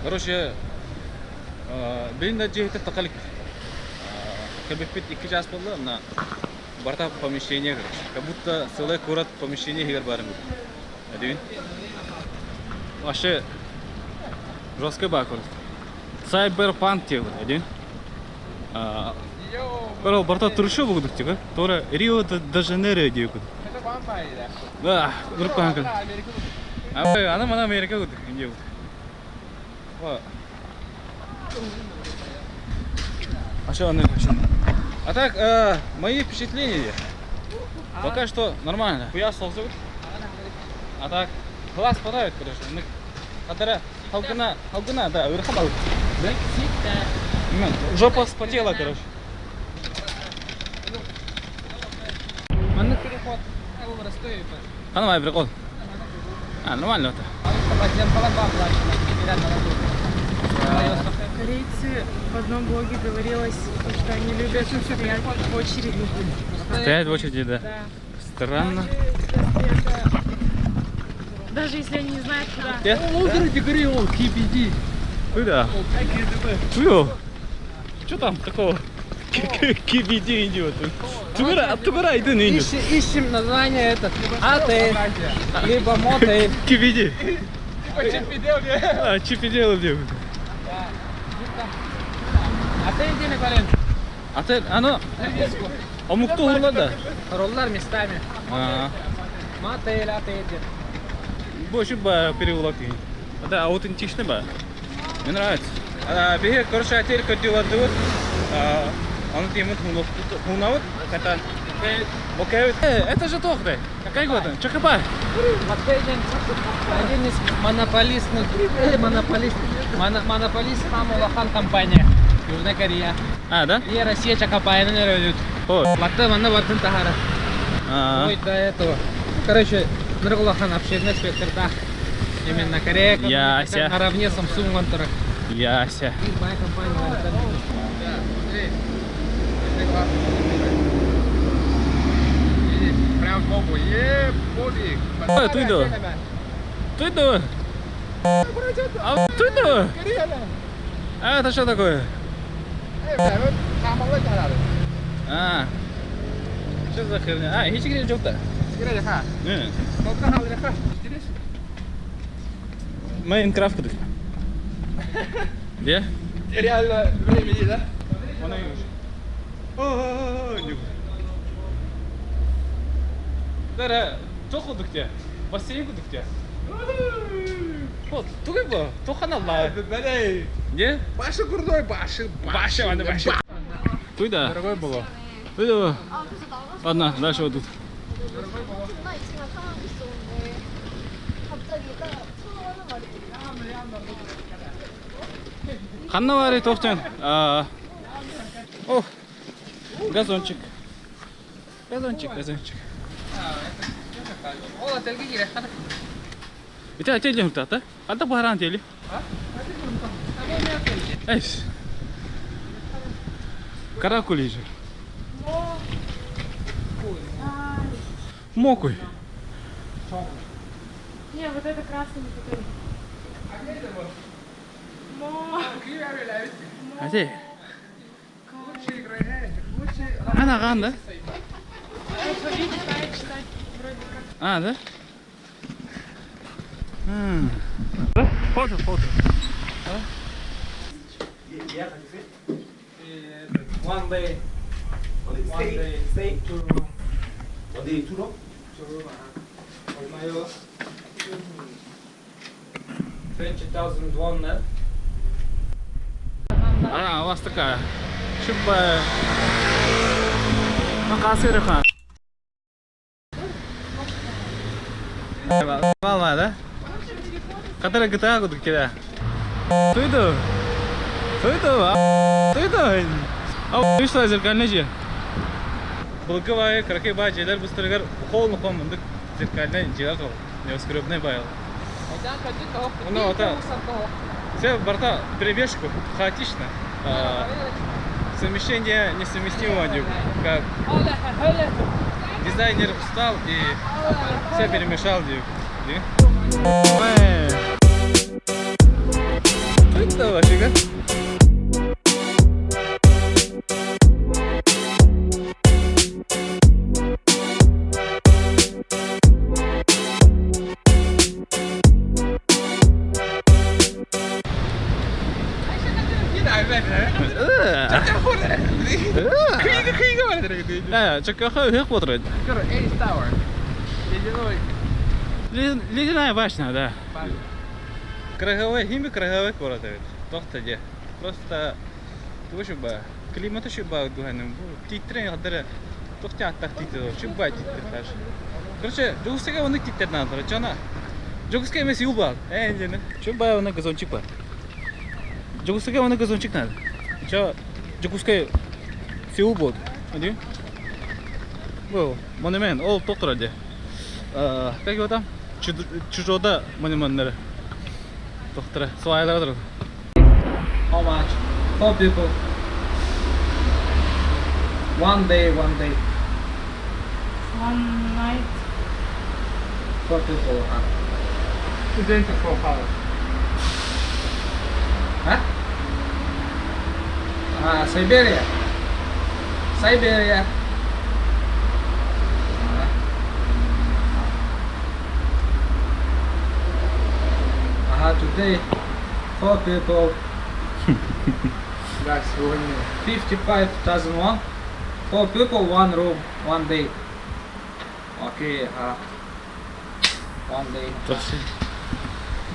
Короче, билин да дьиэһитэ тахалик. Кэбиппит 2 час буолла, мына барыта помещение, короче. Как будто целый куорат помещение иһигэр баарын курдук. Эдибин. Вообще жесткий баа курдук. Сайберпанк диэбит, эдибин. Короче, барыта туршу бугудук тига. Тора Рио де Жанейро диэбит. Да, группа Аны мана Америка курдук диэбит. А что она А так, мои впечатления пока что нормально. Хуя солзут. А так, глаз подавит, короче. Хадара, халгына, халгына, да, ырхабал. Да? Жопа вспотела, короче. Маннык переход. Нормально прикол. А, нормально это. Корейцы в одном блоге говорилось, что они любят стоять в очереди. Стоять в очереди, да. Да. Странно. Даже если это... Даже если они не знают, куда. Куда? Туё. Что там такого? KBD идиот. Тугара, тугара иди не идиот. Ищем название этот. Отель, либо мотель. KBD. А, чип и делал где? Отель где Николин? Отель, ано. Омукту хурлада. Роллар местами. А, Мотель, отель. больше ба переулок. Да, аутентичный ба. Мне нравится. А, беге, короче, отель кодила дут. Он тимут хунавут, катан. Окей, это же тохты. Какой год? Чакапай. Мотель один из монополистных, монополист, монополист Хамулахан компания. Южная Корея. А, да? И Россия Чакапай, наверное, О. Латте манна бартын тахара. А, Ой, до этого. Короче, Нургулахан обширный спектр, да. Именно Корея, Яся. наравне с Samsung Монтера. Яся. И моя компания. Прям сбоку. Е, Бобик. Ой, туйду. Туйду. А, туйду. А, это что такое? А, что за херня? А, хичигри жопта. Не. Майнкрафт кудык. Где? Реально времени, да? Дара, тоқ те. Бассейн кудук те. Вот, тугай бо, тоханалла. Не? Баша крутой, Баша, Баша, ана баша. Туйда. Дорогой было. Туйда. Ладно, дальше вот тут. 존나 이 시간 상황이 있었는데 갑자기 딱 처음 하는 말이 Ханна тохчан. А. О. Газончик. Газончик, газончик. Ол отельге керек қана. Ите отель хуртата. Анда баран отели. Эйс. Каракули же. Мокуй. Не, вот это красный который. Мо. Ате. Ана канда? Алфавит читать, читать вроде как. А, да? Фото, фото. One day. One day. Stay. Two room. One day, two room? Two room. 얼마요? 20,000 won, да? А, у вас такая. Шибая. Макасырыха. Мама, да? Которая GTA кудук тебя. Туйду. Туйду. Туйду. А вышла зеркальный же. Былгы кракы бай жерлер бустыргар холну хом мындык зеркальный жерлер тол. Небоскребный байл. Ну, это все борта перебежку хаотично. Совмещение несовместимого, как дизайнер встал и все перемешал. Классно вообще, да? Ace Tower. Ледяной. Ледяная башня, да. Кыраһыабай, химик кыраһыабай куорат эбит. Тохта дьэ. Просто тугу климата шуба дуһаным. Тииттэрин хаддара тохтя аттах тииттер, шуба тииттер хаш. Короче, Дьокуускайга оннук тииттэр наадалар. Чона Дьокуускай эмес юл баар. Э, дьэни. Шуба онно газончик бар. Дьокуускайга онно газончик надо. Чо Дьокуускай Сеул буолт. Ади? Бу монумент, ол тохтор дьэ. Как его там? Чужода монументтары. Тохтора. Свайлар турар. How much? Four people. One day, one day. One night. Four people. Huh? 24 hours. Huh? Ah, Siberia. Siberia. Ага, today four people. Да, сегодня. 55,000 won. Four people, one room, one day. Okay, one day.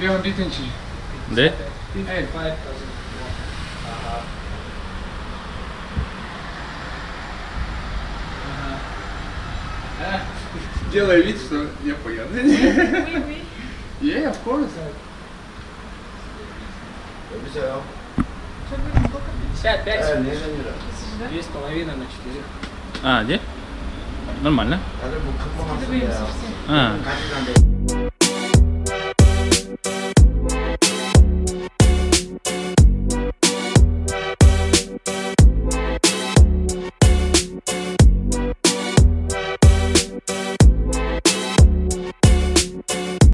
Белый битенчи. Да? 55,000 won. Ага. Ага. Делай вид, что я пьяный. Oui, oui. Yeah, of course. Что говорим, сколько? 55. Тысяч, да? 2,5 на 4. А, где? Нормально. Скидываемся все. А.